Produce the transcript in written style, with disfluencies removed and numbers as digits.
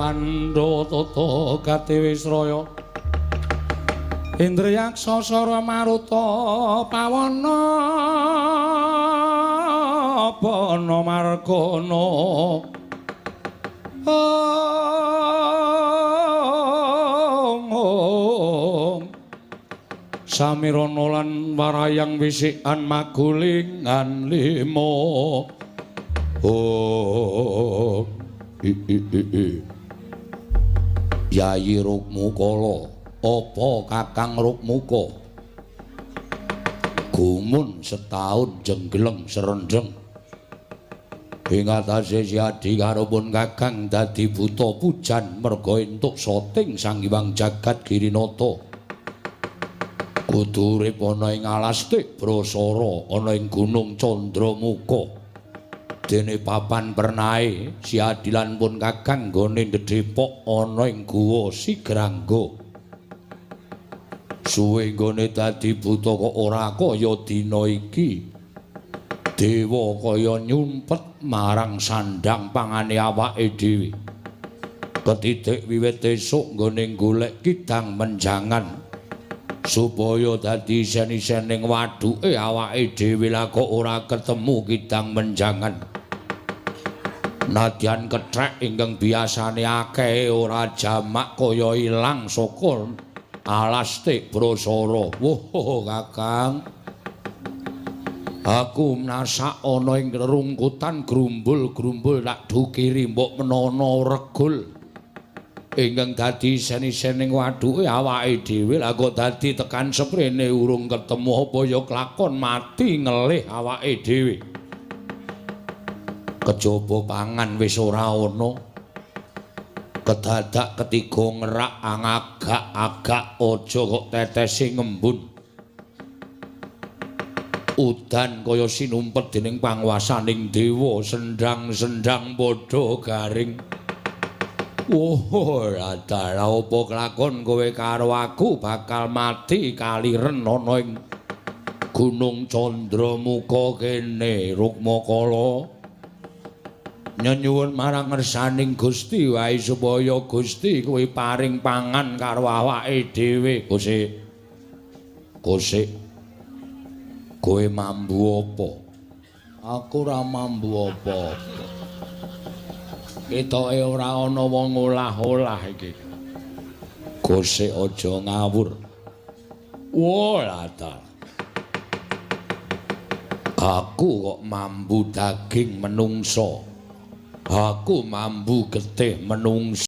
Pandha tata gati Wisraya Indriyaksa Sara Maruta Pawana Pana Margana Om Samirana lan warayang wisikan magulingan lima. Om i i i i. Yayi Rukmukala, apa Kakang Rukmuka? Gumun setahun jenggleng serendeng. Ing atase Siadi karo pun Kakang dadi buta pujan merga entuk soting Sang Hyang Jagat Girinata. Kudu urip ana ing alas Tibrasara ana ing Gunung Candramuka. Dene papan pernahe Siadi lan pun Kakang nggone ndedhepok ana ing Guwa Sigrangga. Suwe nggone dadi buta kok ora kaya dina iki. Dewa kaya nyumpet marang sandhang pangane awake dhewe. Ketitik wiwit esuk nggone golek kidang menjangan supaya dadi isen-isening waduke awake dhewe, lah kok ora ketemu kidang menjangan. Nadyan kethek ingkang biasane akeh ora jamak kaya ilang saka alas Tibrasara. Woh, Kakang. Aku nasak ana ing rerungkutan grumbul-grumbul tak dukiri mbok menana regul ingkang dadi isen-isening waduke awake dhewe, lah kok dadi tekan seprene urung ketemu, apa ya kelakon mati ngelih awake dhewe. Kejaba pangan wis ora ana. Kedadak ketiga ngerak angagak-agak aja kok tetese ngembun. Udan kaya sinumpet dening panguwasaning dewa, sendang-sendang padha garing. Oh, adalah apa kelakon kowe karo aku bakal mati kaliren ana ing Gunung Candramuka kene, Rukmakala. Nyenyuwun marang ngersaning Gusti wae supaya Gusti kowe paring pangan karo awake dhewe. Kosek. Kosek. Kowe mambu apa? Aku ora mambu apa-apa. Ketoke ora ana wong olah-olah iki. Kosek aja ngawur. Wah, ta. Aku kok mambu daging menungsa. Aku mambu getih menungsa.